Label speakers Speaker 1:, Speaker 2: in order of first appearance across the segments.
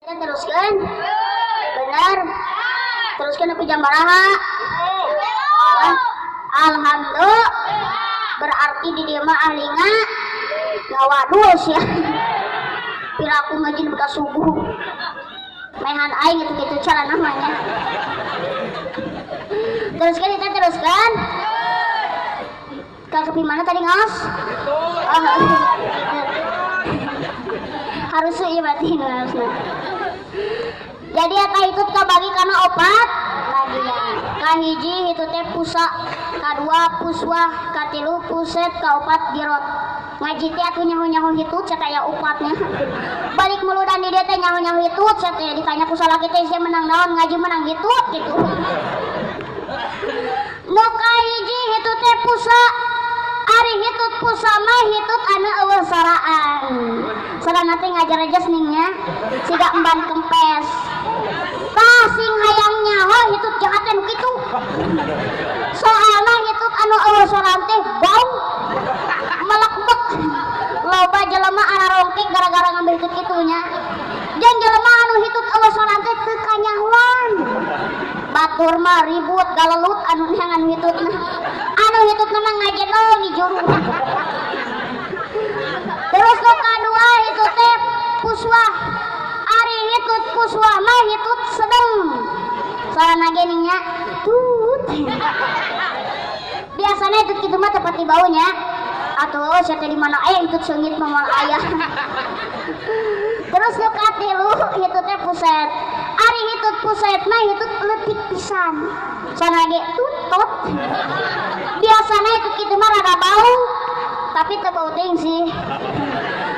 Speaker 1: Teruskan. Benar. Teruskan nepi jam baraha? Ah, alhamdulillah. Berarti di dieu mah ahli ngawadul ya. Piraku ngaji nepi ka subuh. Mehan aing itu gitu cara namanya. Teruskan, kita teruskan. Kalau ke mana tadi ngaos? Oh, harus iya, berarti harusnya. Jadi eta hitut kabagi kana opat bagian. Kahiji hitut teh pusa, kadua puswah, katilu puset, kaopat girot. Ngaji teh atuh nyaho-nyaho hitut sia aya upatnya. Balik muludan di dieu teh nyaho-nyaho hitut sia teh, ditanya ku salaki teh, "Sia menang naon?" "Ngaji menang hitut," gitu. Nu kahiji hitut teh pusa. Ari hitut pusa mah hitut anu euweuh soraan. Sorana teh ngajarejes ning nya, siga emban kempes. Tah, sing hayang nyaho hitut jahat teh nu kitu. Soalna hitut anu euweuh soraan teh bau melekbek. Loba jelema ararongkik gara-gara ngambil hitut kitu nya. Jeung jelema anu hitut euweuh soraan teh teu kanyahoan. Batur mah ribut galelut anu neangan hitutna. Anu hitutna mah ngajedog ngijuru. Terus nu kadua hitut teh puswah. Ari hitut puswah mah hitut sedeng. Sorana ge ning nya tut. Biasanya hitut kitu mah teu pati baunya. Atuh sia teh di mana aya hitut seungit mah moal aya. Terus nu katilu hitut teh puset. Ari hitut puset mah hitut leutik pisan. Sorana ge tutot. Biasanya hitut kitu mah rada bau, tapi teu bau teuing sih.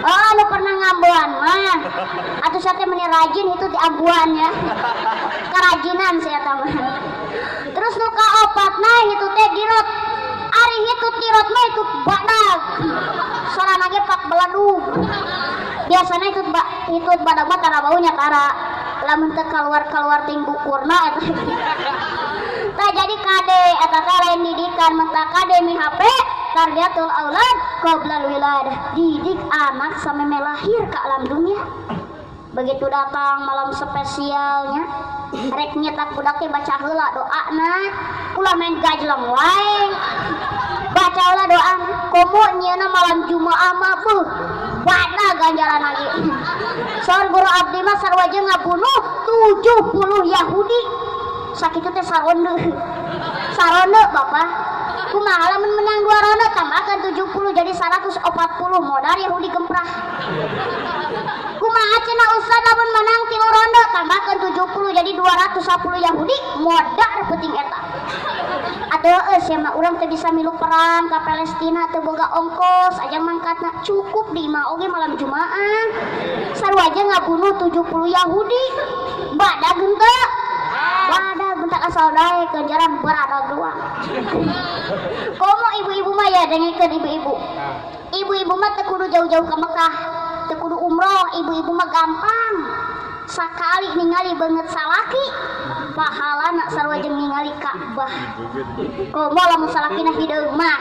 Speaker 1: Oh, anu pernah ngambuan mah. Atuh sia teh meni rajin itu di ambuan ya. Kerajinan sih eta mah. Terus nu kaopatna hitut teh girot. Ari hitut girot mah hitut badag. Sorana ge pak beledug. Biasanya hitut ba hitut badag mah tara baunya, tara. Lamun teu kaluar-kaluar ting bukurna eta. Tah, jadi kade eta teh lain didikan, mentak kade mi HP tarbiyatul aulad qoblal wiladah. Didik anak sampai lahir ke alam dunia. Begitu datang malam spesialnya, rek nyetak budak teh baca heula doana, ulah main gajleng wae. Baca heula doa, komo nyieuna malam Jumaah mah beuh, bada ganjaran lagi. Saur guru abdi mah sarua jeung ngabunuh 70 Yahudi. Sakitu teh saronde. Saronde, Bapak. Kumaha lamun menang dua ronde, tambahkan 70 jadi 140, modal Yahudi gemprah. Kumaha cenah Ustaz lamun menang tilu ronde, tambahkan 70 jadi 210 Yahudi, modal penting eta. Atuh heueuh sia mah, urang teu bisa milu perang ka Palestina, teu boga ongkos aja mangkatna, cukup di imah oge malam Jumaah. Sarua aja ngabunuh 70 Yahudi. Badag henteu? Badag, bentak asal daek ganjaran baradag doang. Komo ibu-ibu mah ya, dengekeun ibu-ibu. Ibu-ibu mah teu kudu jauh-jauh ke Mekah, teu kudu umroh, ibu-ibu mah gampang. Sakali ningali beungeut salaki, pahalana sarua jeung ningali Ka'bah. Komo lamun salakina hideung mah.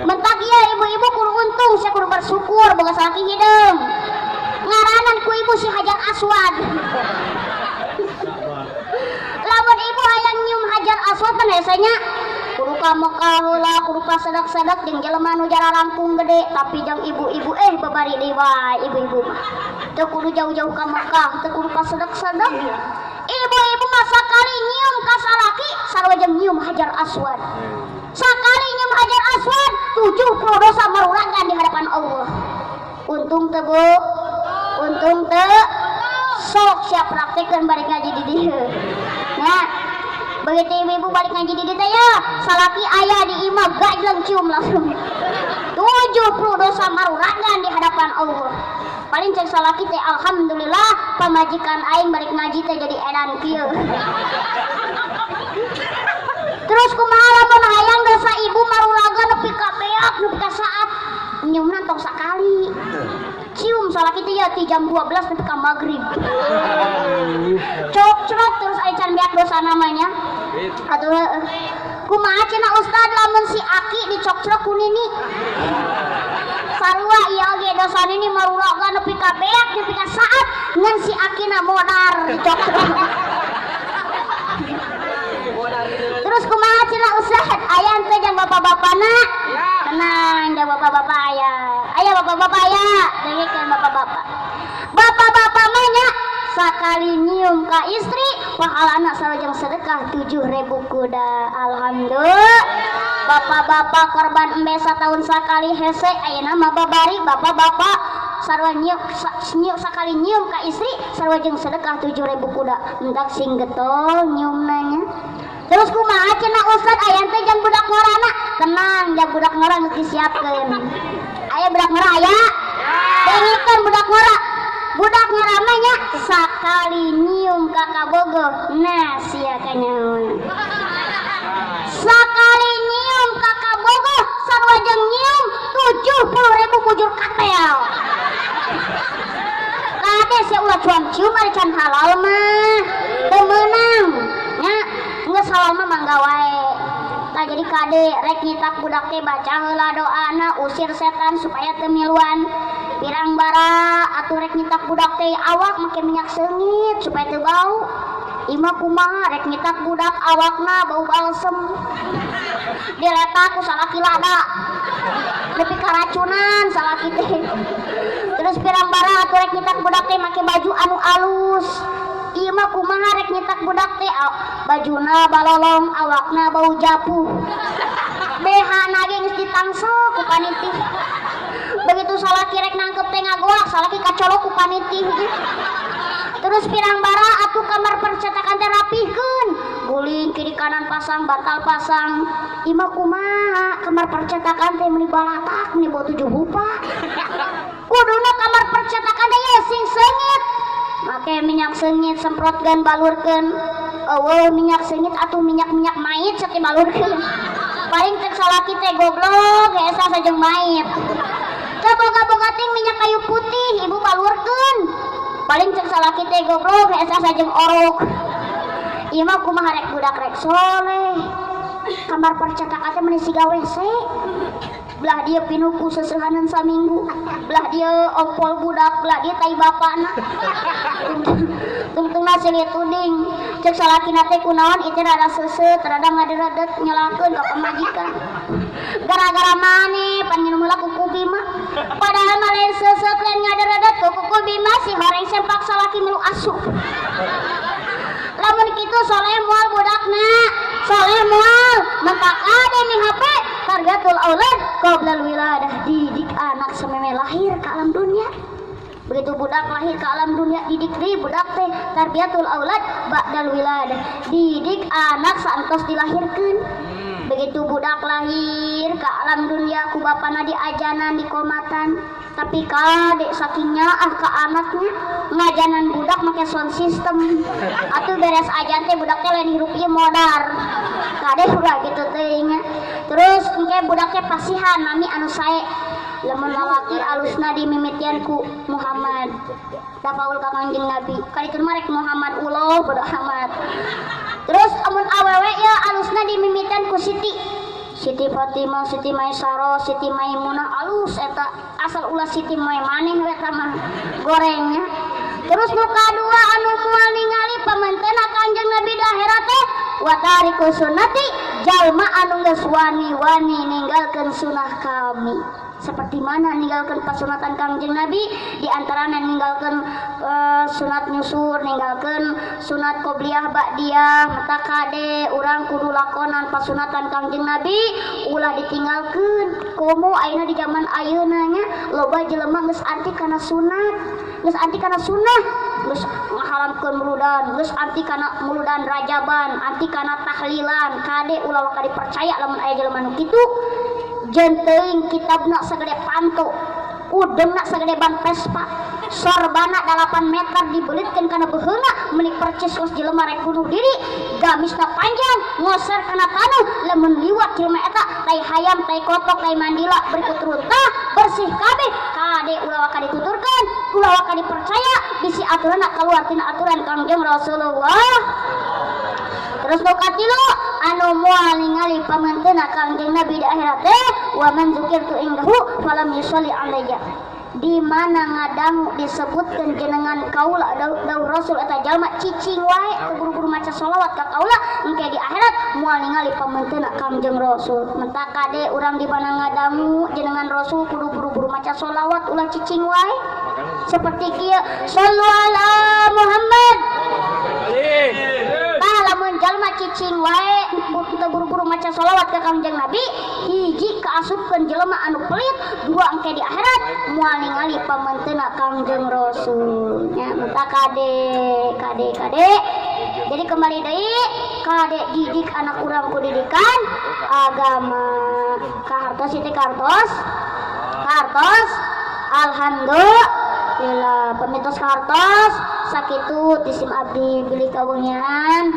Speaker 1: Mentak ieu ibu-ibu kudu untung, sia kudu bersyukur boga salaki hideung. Ngaranan ku ibu si Hajar Aswad. Lamun ibu hayang nyium Hajar Aswad kan hesenya kudu ka Mekah heula, kudu ka sedak-sedak jeung jelema nu jararangkung gede, tapi jang ibu-ibu babari deui wae ibu-ibu mah. Teu kudu jauh-jauh ka Mekah, teu kudu ka sedak-sedak. Ibu-ibu mah sakali nyium ka salaki sarua jeung nyium Hajar Aswad. Sakali nyium Hajar Aswad, 70 dosa maruragan di hadapan Allah. Untung teu, Bu? Untung teu? Sok siap praktekkeun balik ngaji di dieu. Nah, begitu ibu-ibu balik ngaji di dieu teh ya, salaki aya di imah gajleng cium langsung. 70 dosa maruragan di hadapan Allah. Paling cek salaki teh, "Alhamdulillah pamajikan aing balik ngaji teh jadi edan kieu." Terus kumaha lamun hayang dosa ibu maruragan nepi ka beak, nepi ka saat nyiumna tong sakali. Cium salaki teh ya ti jam 12 nepi ka maghrib. Cok-cok terus aya can beak dosa namanya. Atuh heueuh. Kumaha cenah Ustad lamun si aki dicokcrok ku nini? Sarua ieu. ge dosa nini maruraga nepi ka beak nepi ka saat ngan si akina modar dicokro. Terus kumaha cenah Ustaz? Aya teh jang bapak-bapana? Tenang jang bapak-bapak aya. Aya bapak-bapak aya, dengekeun bapak-bapak. Bapak-bapak mah nya sakali nyium ka istri pahalana sareng sedekah 7.000 kuda. Alhamdulillah. Bapak-bapak korban embe satahun sakali hese ayeuna mah babari bapak-bapak sarua nyium, nyium sakali nyium ka istri sarua jeung sedekah 7.000 kuda. Entak sing getol nyiumna nya. Terus kumaha cenah Ustaz aya teh jang budak ngorana? Tenang, jang budak ngora geus disiapkeun. Aya budak ngora aya? Dengekeun budak ngora. Budak ngora mah nya sakali nyium ka kabogoh, nah sia kanyahoan. Sakali nyium ka kabogoh sarua jeung nyium 70.000 bujur katel. Kade sia ulah cuam cium ari can halal mah. Teu meunang. Nya geus halal mah mangga wae. Tah jadi kade rek nyitak budak teh baca heula doana usir setan supaya teu miluan. Pirang bara atuh rek nyitak budak teh awak make minyak seungit supaya teu bau. Imah kumaha rek nyitak budak awakna bau balsem. Diletak ku salaki lada. Nepi karacunan salaki teh. Terus pirang bara atuh rek nyitak budak teh make baju anu alus. Ieu mah kumaha rek nyitak budak teh bajuna balolong awakna bau japuh. BH na ge geus ditangsel ku paniti. Begitu salaki rek nangkep teh ngagoak salaki kacolok ku paniti. Terus pirang bara atuh kamar percetakan teh rapihkeun. Guling kiri kanan pasang, bantal pasang. Imah kumaha kamar percetakan teh meuni balatak meuni bau 7 rupa. Kuduna kamar percetakan teh ye sing seungit. Make minyak seungit semprotkeun balurkeun. Eueuh minyak seungit atuh minyak-minyak mait sok dibalurkeun. Paling cek salaki teh goblok geus asa jeung mait. Teu boga-boga ting minyak kayu putih ibu balurkeun. Paling cek salaki teh goblok geus asa jeung orok. Ieu mah kumaha rek budak rek soleh. Kamar percetakan teh meuni siga WC. Belah dia pinuh ku seseuhaneun saminggu. Belah dia ompol budak, belah dia tai bapana. Tungtungna silih tuding. Cek salakina teh kunaon ieu teh rada seuseut, rada ngaderedet nyelakeun ka pamajikan. Gara-gara maneh pan nginum heula ku kubi mah. Padahal mah lain seuseut lain ngaderedet ku kubi mah si horeng sempak salaki milu asup. Lamun kitu soleh moal budakna, soleh moal mentak ade nih HP tarbiyatul aulad qoblal wiladah, didik anak sameme lahir ke alam dunia. Begitu budak lahir ke alam dunia didik deui budak teh tarbiyatul aulad ba'dal wiladah, didik anak saentos dilahirkeun. Begitu budak lahir ke alam dunia ku bapana diajanan dikomatan, tapi kade sakingnya ah ke anaknya ngajanan budak make sound system. Atuh beres ajan teh budak teh lain hirup ieu modar. Kade ulah gitu teh nya. Terus engke budak teh pasihan nami anu sae. Lamun lalaki alusna dimimitian ku Muhammad. Da paul ka Kangjeng Nabi. Kaditu mah rek Muhammad uloh bodo amat. Terus amun awewe ya alusna dimimitian ku Siti. Siti Fatimah, Siti Maisarah, Siti Maimunah alus eta asal ulah Siti Maimaneh we eta mah gorengnya. Terus nu kadua anu moal ningali pamentena Kangjeng Nabi di akhirat teh wa tariku sunnati, jalma anu geus wani-wani ninggalkeun sunah kami. Seperti mana ninggalkeun pasunatan Kangjeng Nabi, di antaranya ninggalkeun sunat nyusur, ninggalkeun sunat qobliyah ba'diyah, mata kade urang kudu lakonan pasunatan Kangjeng Nabi ulah ditinggalkeun. Komo ayeuna di zaman ayeuna nya loba jelema geus anti kana sunat, geus anti kana sunnah, geus ngaharamkeun muludan, geus anti kana muludan rajaban, anti kana tahlilan. Kade ulah waka dipercaya lamun aya jelema nu kitu. Jeung teuing kitabna sagede panto, udengna sagede ban Vespa, sorbana 8 meter dibelitkeun kana beuheungna meuni percis kos jelema rek bunuh diri, gamisna panjang ngoser kana taneuh, lamun liwat jelema eta tai hayam tai kotok tai mandila berikut runtah bersih kabeh. Kade ulah waka dituturkeun, ulah waka dipercaya, bisi aturanna keluar tina aturan Kangjeng Rasulullah. Terus nu katilu anu moal ningali pamentena Kangjeng Nabi di akhirat teh wa man dzukirtu indahu falam yusolli alayya. Di mana ngadangu disebutkeun jenengan kaula, dawuh Rasul, eta jalma cicing wae, teu buru-buru maca sholawat ka kaula, engke di akhirat moal ningali pamenteuna Kangjeng Rasul. Mentak kade urang di mana ngadangu jenengan Rasul kudu buru-buru maca sholawat, ulah cicing wae. Seperti kieu, "Shallu ala Muhammad." Tah, lamun jalma cicing wae, teu buru-buru maca sholawat ka Kangjeng Nabi, hiji, kaasupkeun jelema anu pelit, dua, engke di akhirat moal ningali pamenteuna Kangjeng Rasul nya. Mentak kade, kade, kade. Jadi kembali deui, kade didik anak urang ku didikan agama. Kahartos itu, kahartos, kahartos. Alhamdulillah, pamitos kahartos sakitu ti sim abdi, bilih kawengian.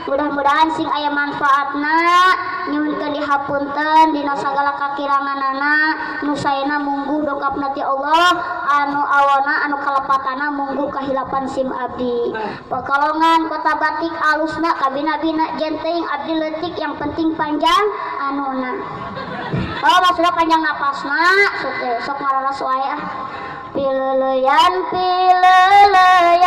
Speaker 1: Mudah-mudahan sing aya manfaatna. Nyuhunkeun dihapunten dina sagala kakiranganana. Nu saena mungguh dongkapna ti Allah, anu awona, anu kalepatana mungguh kahilapan sim abdi. Pekalongan kota batik alusna kabina-bina jenteng, abdi leutik, yang penting panjang anuna. Oh, maksudnya panjang napasna. Sok sok ngararas wae ah. Pileleyan, pileleyan,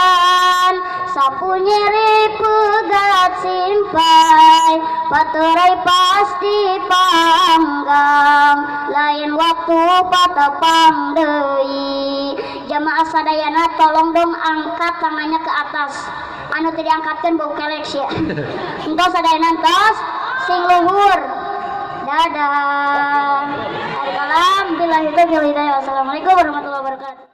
Speaker 1: sapu nyeri pegat simpai, baterai pasti panggang, lain waktu patepang deui. Jamaah sadayana, tolong dong angkat tangannya ke atas. Anu teu diangkatkeun bau kelek sia. Entos sadayana, entos, sing luhur. Dadah. Alhamdulillah itu. Wassalamualaikum warahmatullahi wabarakatuh.